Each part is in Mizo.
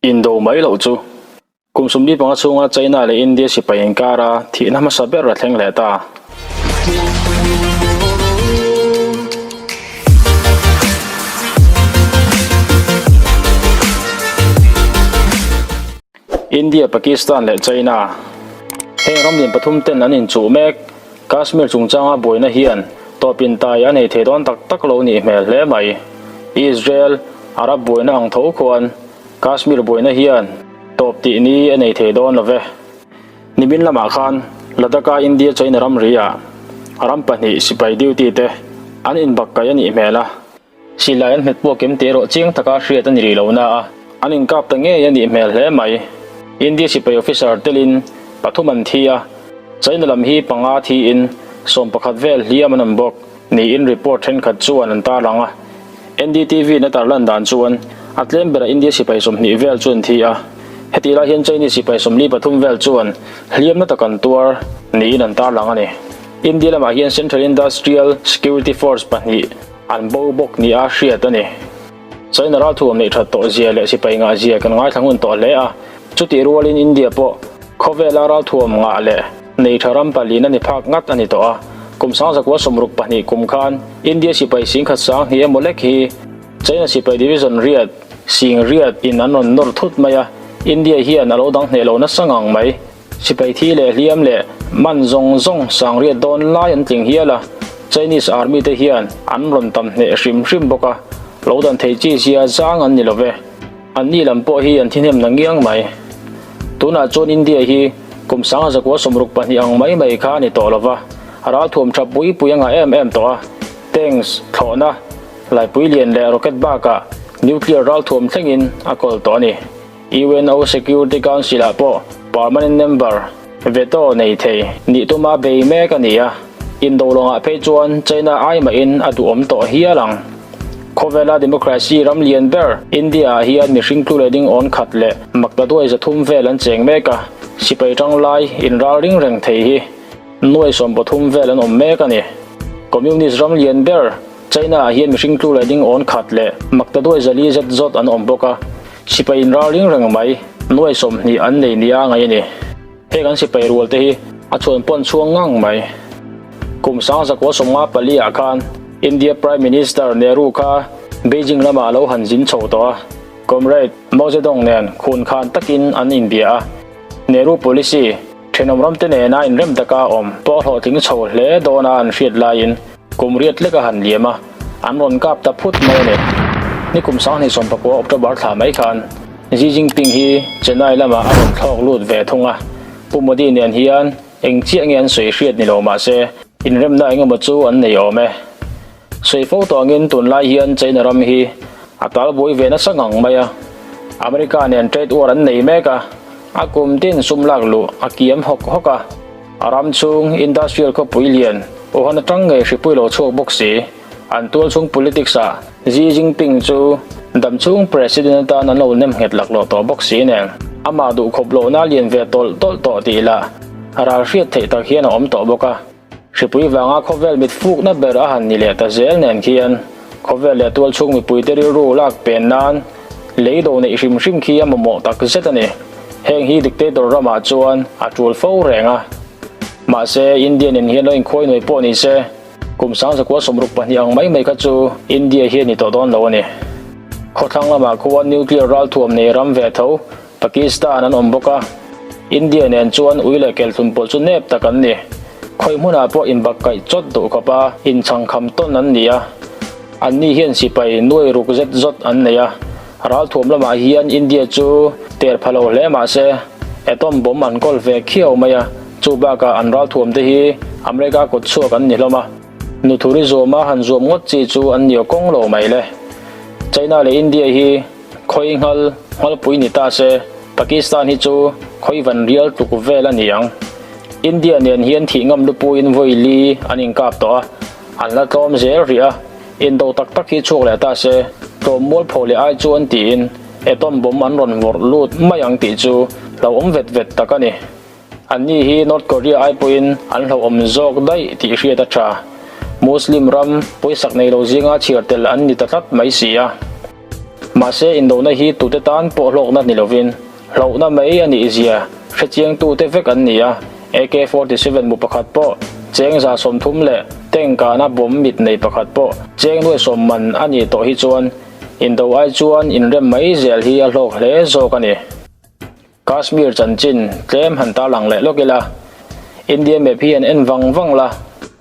Indo mai loh chu. Kum 15 chhunga China leh India sipai inkara thihna hmasa ber a thleng leh ta. India, Pakistan leh China heng ram lian pathum ten an inchuh mek. Kashmir chungchanga buaina hian tawp intai a nei thei dawn tak tak lo nih hmel hle mai. Israel, Arab buaina ang tho khuan Kashmir buaina hian tawp tih ni a nei thei dawn lo ve. Nimin lamah khan Ladakh-a India-China ramri-ah ram pahnih sipai duty te an inbakkaih a nih hmel a. Silai an hmet pawh kem teh erawh chiang taka hriat a ni rih lo na a, an inkap ta ngei a nih hmel hle mai. India sipai officer telin pathum an thi a, China lam hi panga thiin 11 vel hliam an awm bawk niin report thenkhat chuan an tarlang a. NDTV in a tarlan dan chuan a tlem berah India sipai 20 vel chu an thi a, hetih lai hian Chinese sipai 43 vel chuan hliamna tak an tuar niin an tarlang a ni. India lamah hian Central Industrial Security Force pahnih An bo bawk nia hriat a ni. China ralthuam neih that tawh zia leh sipai ngah zia kan ngaithla ngun tawh hle a, chutih rualin India pawh khawvela ralthuam ngah leh nei tha ram paliin a ni phak ngat a ni tawh a. Kum 1972 kum khan India sipai singkhat sang hnih emaw lek hi China sipai division riat sing riat in an rawn nawr thut mai a, India hian a lo dang hneh lo nasa ngang mai. Sipai thi leh hliam leh man zawng zawng sangriat dawn lai an tling hial a, Chinese Army te hian an rawn tam hneh hrim hrim bawk a, lo dan thei chi zia zang an ni lo ve. Anni lam pawh hi an thihnem na ngiang mai. Tunah chuan India hi kum 1962 ang mai mai kha a ni tawh lo va, ralthuam tha pui pui a ngah em em tawh a, tanks, thlawhna, laipui lian leh rocket bakah nuclear ralthuam thlengin a kawl tawh a ni. UNO Security Council-ah pawh permanent member veto nei thei nih tuma bei mek a ni a, indo lawngah phei chuan China ai mahin a duhawm tawh hial ang. Khawvela democracy ram lian ber India-ah hian mihring tlu leh ding awn khat leh maktaduai 300 vel an cheng mek a, sipai tanglai inralring reng thei hi nuai 13 vel an awm mek a ni. Communist ram lian ber China-ah hian mihring tlu leh ding awn khat leh maktaduai 400 zet zawt an awm bawk a. Sipai inralring reng mai, nuai 20 an nei nia ngaih a ni. Heng an sipai rual te hi a chhuan pawn chhuang ngang mai. Kum 1954 ah khan India Prime Minister Nehru kha Beijing lamah a lo han zin chho tawh a, Comrade Mao Zedong nen khun khan takin an inbia a. Nehru policy, thenawm ramte nena inrem taka awm pawh hlawhtling chho hle dawna an hriat laiin, Kum riat lek a han liam a, an rawn kap ta phut mai a ni. Ni kum 2019 October thla mai khan Xi Jinping hi Chennai lamah a rawn thlawk lut ve thung a, Pu Modi nen hian eng chiah nge an sawi hriat ni lo mah se inremna eng emaw chu an nei awm e. Sawi fo tawh angin tunlai hian China ram hi a talbuai ve nasa ngang mai a, America nen trade war an nei mek a, a kum tin sum lak luh a kiam hawk hawk a. A ram chhung industrial khawpui lian Wuhan atang ngei hripui lo chhuak bawk si. An tual chhung politics ah Xi Jinping chu dam chhung president atan an lo nem nghet laklawh tawh bawk si nen amah duh khawp lohna lian ve tawlh tawlh tawh tih lah ral hriat theih tak hian a awm tawh bawk a. Hripui vanga khawvel mit fukna ber a han ni leh ta zel nen khian khawvel leh tual chhung mipuite rilru lak pen nan lei do neih hrim hrim khi a mamawh tak zet a ni. Heng hi dictator ramah chuan a tul fo reng a. Mahse, India nen hian lo inkhuai nuai pawh ni se, kum 1962 ang mai mai kha chu India hi a ni tawh dawn lo a ni. Khawthlang lamah khuan nuclear ralthuam nei ram ve tho Pakistan an awm bawk a, India nen chuan ui leh kelthlum pawlh chu nep tak an ni. Khawi hmunah pawh inbakkaih chawt duh khawp a, inchhangkham tawn an ni a. Anni hian sipai nuai ruk zet zawt an nei a, ralthuam lamah hian India chu ter pha lo hle mah se, atom bomb an kawl ve khiau mai a, chu bakah an ralthuam te hi America kut chhuak an ni hlawm a, nuthuri zuama han zuam ngawt chi chu an ni aw kawng lo mai le. China leh India hi khawi nghal nghalpui ni ta se, Pakistan hi chu khawi van rial tluk vel a ni ang. India nen hian thih ngam lupuiin vawi li an inkap tawh a, An la tlawm zel rih a, indo tak tak hi chhuak leh ta se, tlawm mualpho leh ai chuan tiin atom bomb an rawn vawrh lut mai ang tih chu hlauhawm vet vet tak a ni. Anni hi North Korea ai pawhin an hlauhawm zawk daih tih hriat a tha. Muslim ram pawisak nei lo zinga chhiar tel an ni ta tlat mai si a. Mahse indona hi tute tan pawh hlawkna ni lovin hlauhna mai a nih zia hrechiangtute vek an ni a, AK-47 mu pakhat pawh cheng 30 leh tank kahna bomb mit nei pakhat pawh cheng nuaihsawm man a nih tawh hi chuan indo ai chuan inrem mai zel hi a hlawk hle zawk a ni. Kashmir chanchin tlem han tarlang leh lawk ila, India map hi an en vang vang la,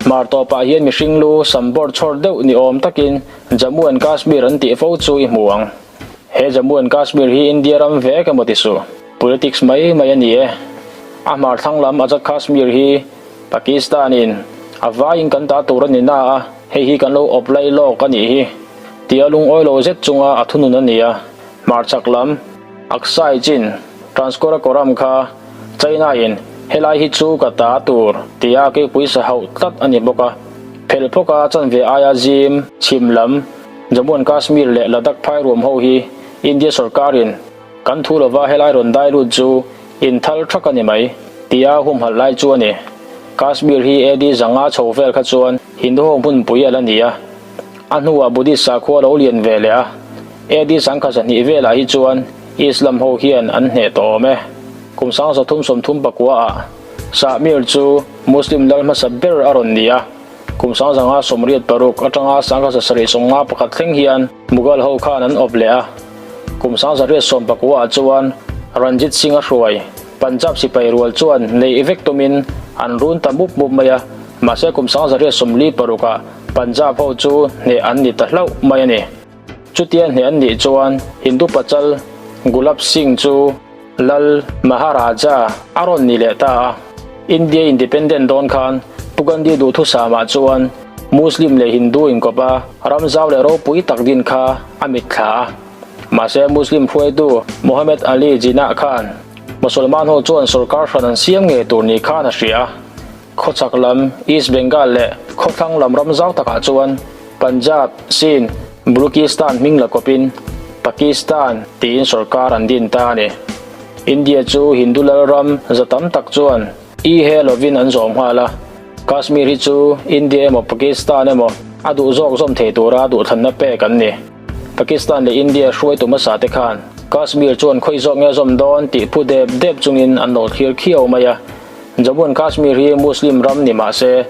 hmar tawpah hian mihring lu sam bawrh chhawr deuh ni awm takin Jammu and Kashmir an tih fo chu i hmu ang. He Jammu and Kashmir hi India ram vek emaw ti suh, politics mai mai a ni e. A hmar thlang lam Azad Kashmir hi Pakistan in a vaiin kan ta tur a ni na a, hei hi kan lo awp lai lawk a nih hi tia lungawi lo zet chunga a thunun a ni a, hmarchhak lam Aksai Chin, Transkarakoram kha China in helai hi chu ka ta tur tia keipui sa hauh tlat a ni bawk a. Phelh phawka chanve aia zim, chhim lam, Jammu and Kashmir leh Ladakh phai ruam ho hi India sorkarin kan thu lova helai rawn dai lut chu inthal thak a ni mai tia humhalh lai chu a ni. Kashmir hi AD 500 chho vel kha chuan Hindu ho hmunpui a la ni a. A hnuah Buddhist sakhua lo lian ve leh a. AD 1200 velah hi chuan Islam ho hian an hneh tawh awm e. Kum 3339 ah Shah Mir chu Muslim lal hmasa ber a rawn ni a. Kum 1986 atanga 1751 thleng hian Mughal ho khan an awp leh a. Kum 1819 ah chuan Ranjit Singh a hruai Punjab sipai rual chuan neih vek tumin an run ta mup mup mai a. Mahse kum 1946 ah Punjab ho chu hneh an ni ta hlauh mai a ni. Chutia hneh an nih chuan Hindu pachal Gulab Singh chu Lal Maharaja a rawn ni leh ta a. India Independent dawn khan Pu Gandhi duhthusamah chuan Muslim leh Hindu inkawp a ram zau leh ropui tak din kha a mitthla a. Mahse Muslim hruaitu Mohammed Ali Jinnah khan Mosolman ho chuan sorkar hran an siam ngei tur ni khan a hria a. Khawchhak lam East Bengal leh khawthlang lam ram zau takah chuan Punjab, Sindh, Balochistan hming la kawpin Pakistan tiin sorkar an din ta a ni. India chu Hindu lal ram za tam tak chuan i he lovin an zawm nghal a. Kashmir hi chu India emaw Pakistan emaw a duh zawk zawm thei tura duhthlanna pek an ni. Pakistan leh India hruaitu hmasa te khan Kashmir chuan khawi zawk nge zawm dawn tih phu dep dep chungin an lo thlir khiau mai a. Jammu and Kashmir hi Muslim ram ni mah se,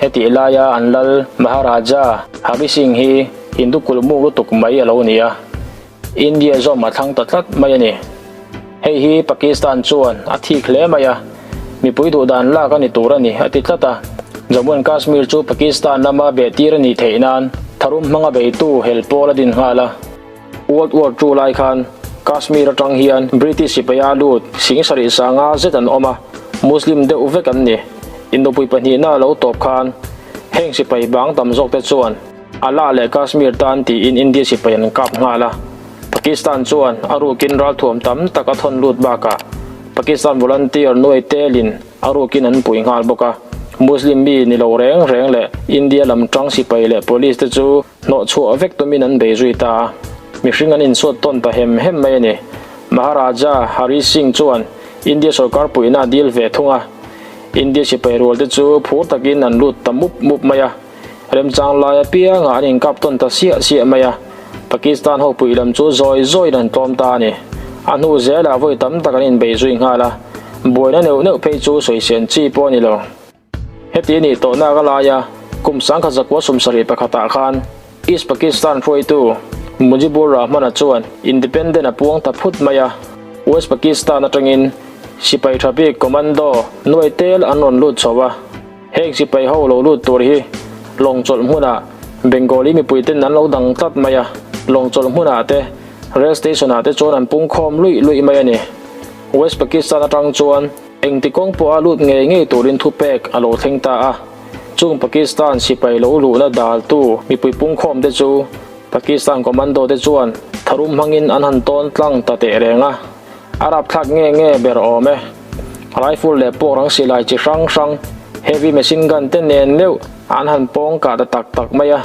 hetih laia an lal Maharaja Hari Singh hi Hindu kulhmuk lutuk mai a lo ni a, India zawm a thlang ta tlat mai a ni. Hei hi Pakistan chuan a thik hle mai a, mipui duhdan lak a ni tur a ni a ti tlat a. Jammu and Kashmir chu Pakistan lama behtir a nih theih nan tharum hmanga beitu hel pawl a din nghal a. World War Two lai khan Kashmir atang hian British sipaia lut 70,000 sanga zet an awm a, Muslim deuh vek an ni. Indopui pahnihna a lo tawp khan heng sipai bang tam zawk te chuan Allah leh Kashmir tan tiin India sipai an kap nghal a. Pakistan chuan a rukin ralthuam tam tak a thawn lut bakah Pakistan volunteer nuai telin a rukin an pui nghal bawk a. Muslim mi ni lo reng reng leh India lam tang sipai leh police te chu Hnawh chhuah vek tumin an bei zui ta a, mihring an insuat tawn ta hem hem mai a ni. Maharaja Hari Singh chuan India sorkar puihna a dil ve thung a, India sipai rual te chu phur takin an lut ta mup mup mai a, remchang lai apiangah an inkap tawn ta siah siah mai a, Pakistan ho puih lam chu zawi zawiin an tlawm ta a ni. A hnu zelah vawi tam tak an inbei zui nghal a, buaina neuh neuh phei chu sawisên chi pawh a ni lo. Heti a nih tawhnak a laia kum 1971 pakhatah khan East Pakistan hruaitu Mujibur Rahman-a chuan independent a puang ta phut mai a, West Pakistan atangin sipai tha bik commando nuai tel an rawn lut chho a, heng sipai ho lo lut tur hi lawng chawlh hmunah Bengali mipuiten an lo dang tlat mai a, lawng chawlh hmunah te rail station-ah te chuan an pungkhawm luih luih mai a ni. West Pakistan atang chuan Engti kawng pawha lut ngei ngei turin thupek a lo thleng ta a, chung Pakistan sipai lo luhna daltu mipui pungkhawm te chu Pakistan commando te chuan tharum hmangin an han tawn tlang ta teh reng a, a rapthlak nge nge ber awm e. Rifle leh pawk rang silai chi hrang hrang, heavy machine gun te nen meuh an han pawng kah ta tak tak mai a,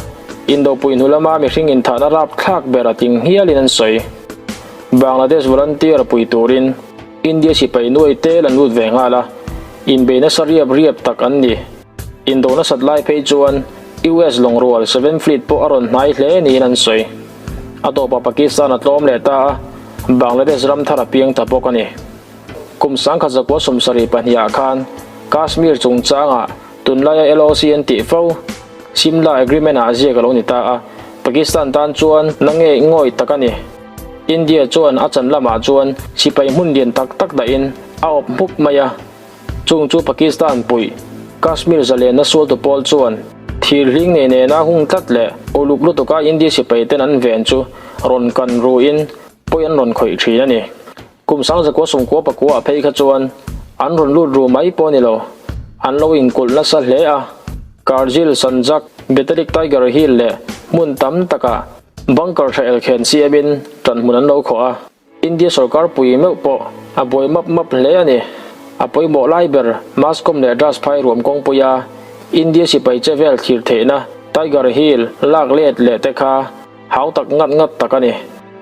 indopui hnu lama mihring inthahna rapthlak ber a tling hialin an sawi. Bangladesh volunteer pui turin. India sipai nuai tel an lut ve nghal a, inbei nasa riap riap tak an ni. Indo nasat lai phei chuan US lawng rual Seven Fleet pawh a rawn hnai hle niin an sawi. A tawpah Pakistan a tlawm leh ta a, Bangladesh ram thar a piang ta bawk a ni. Kum 1972 ah khan Kashmir chungchangah tunlaia LOC an tih fo Simla Agreement ah ziak a lo ni ta a, Pakistan tan chuan na ngei ngawih tak a ni. India chuan a chan lamah chuan sipai hmun lian tak tak dahin a awp hmuk mai a, chung chu Pakistan puih Kashmir zalenna sualtu pawl chuan thir hling nei nena hung tlat leh uluk lutuka India sipai ten an ven chu rawn kan ruin pawi an rawn khawih thin a ni. Kum 1999 ah phei kha chuan an rawn lut ru mai pawh a ni lo, an lo inkulh nasa hle a, Kargil, Sanjak, Batalik Tiger Hill leh hmun tam takah bunker tha elkhen siamin ṭanhmun an lo khawh a, India sorkar pui meuh pawh a buai map map hle a ni. A pawimawh lai ber Mascom leh Dras phai ruam kawngpuia India sipai che vel thlir theihna Tiger Hill lak let leh te kha Hau tak ngat ngat tak a ni.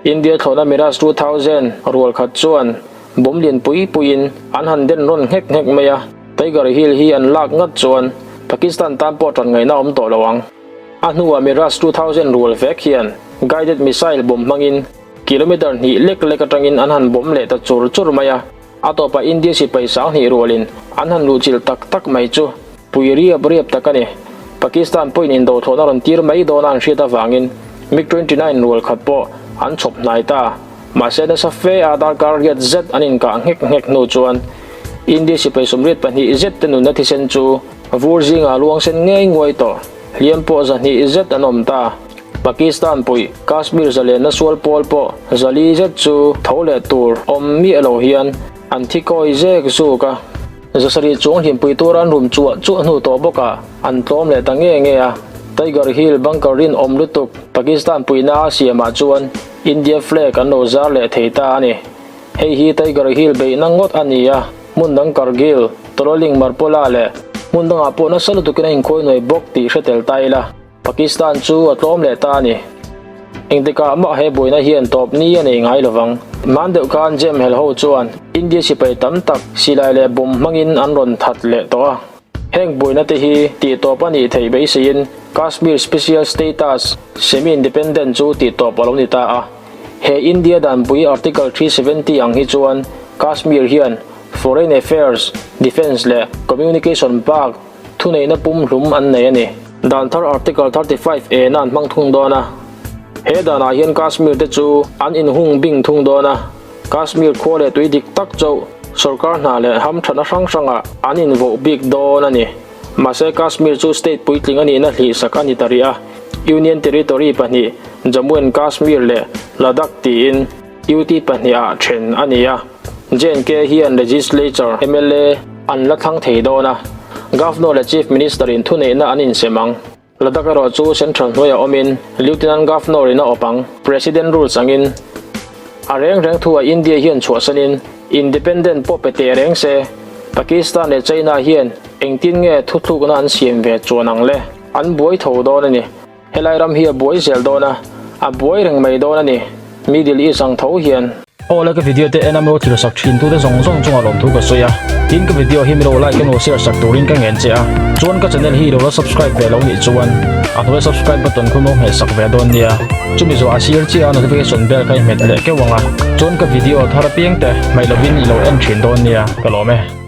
India thlawhna Mirage 2000 rual khat chuan bomb lian pui puiin an han den rawn nghek nghek mai a, Tiger Hill hi an lak ngat chuan Pakistan tan pawh tan ngaihna awm tawh lo ang. A hnuah Mirage 2000 rual vek hian guided missile bomb hmangin kilometer hnih lek lek atangin an han bomb leh ta chur chur mai a, a tawpah India sipai 2000 rualin an han luhchilh tak tak mai chu Pui riap riap tak a ni. Pakistan pawhin indo thlawhna rawn tir mai dawna an hriat avangin MiG 29 rual khat pawh an chhawp hnai ta. Mahse nasa fe a darkar riat zet an inkah nghek nghek hnu chuan India sipai 22 zet te nunna thisen chu vur zingah luang sen ngei nguai tawh. Hliam pawh 200 zet an awm ta. Pakistan puih Kashmir zalenna sual pawl pawh 400 zet chu tho leh tur awm miah lo hian an thi kawi zek zuk a. 700 chuang hlimpui tura an rum chuah chuah hnu tawh bawkah an tlawm leh ta nge nge a. Tiger Hill bunker rinawm lutuk Pakistan puihna a siamah chuan India flag an lo zar leh thei ta a ni. Hei hi Tiger Hill beihna ngawt a ni a, hmun dang Kargil, Tololing Marpola leh hmun dangah pawh nasa lutukin a inkhawi nuai bawk tih hre tel ta ila. Pakistan chu a tlawm leh ta a ni. Engtikah mah he buaina hian tawp ni a nei ngai lovang. Hman deuh khan Jem hel ho chuan India sipai tam tak silai leh bomb hmangin an rawn that leh tawh a. Heng buaina te hi tih tawp a nih theih beiseiin Kashmir Special Status, Semi-Independent chu tih tawp a lo ni ta a. He India danpui Article 370 ang hi chuan Kashmir hian Foreign Affairs, Defence leh Communication bak Thuneihna pumhlum an nei a ni. Dan thar Article 35 A na an hmang thung dawn a. He danah hian Kashmir te chu an inhung bing thung dawn a. Kashmir khua leh tui dik tak chauh sorkar hna leh hamthatna hrang hrangah an invoh bik dawn a ni. Mahse Kashmir chu state puitling a nihna hlihsak a ni ta rih a. Union Territory pahnih Jammu and Kashmir leh Ladakh tiin UT pahniha then a ni a, J&K hian Legislature, mla, an la thlang thei dawn a, Governor leh Chief Minister in thuneihna an insem ang. Ladakh erawh chu Central hnuaiah awmin Lieutenant Governor in a awp ang. President rules angin a reng reng thuah India hian chhuahsanin Independent pawh pe teh reng se, Pakistan leh China hian engtin nge thuthlukna an siam ve chuan ang le? An buai tho dawn a ni. Helai ram hi a buai zel dawn a, a buai reng mai dawn a ni, Middle East ang tho hian. Aw le ka video te en a milo thil sak thin tute zawng zawng chungah lawmthu ka sawi a, tin ka video hi milo like emaw share sak turin ka ngen che a, chuan ka channel hi ilo la subscribe ve lo nih chuan a hnuaia subscribe button khu milo hmeh sak ve dawn nia, chumi zawh a sir chiah a notification bell kha i hmet leh keuh ang a, chuan ka video thar apiang te hmaih lovin ilo en thin dawn nia, ka lawm e.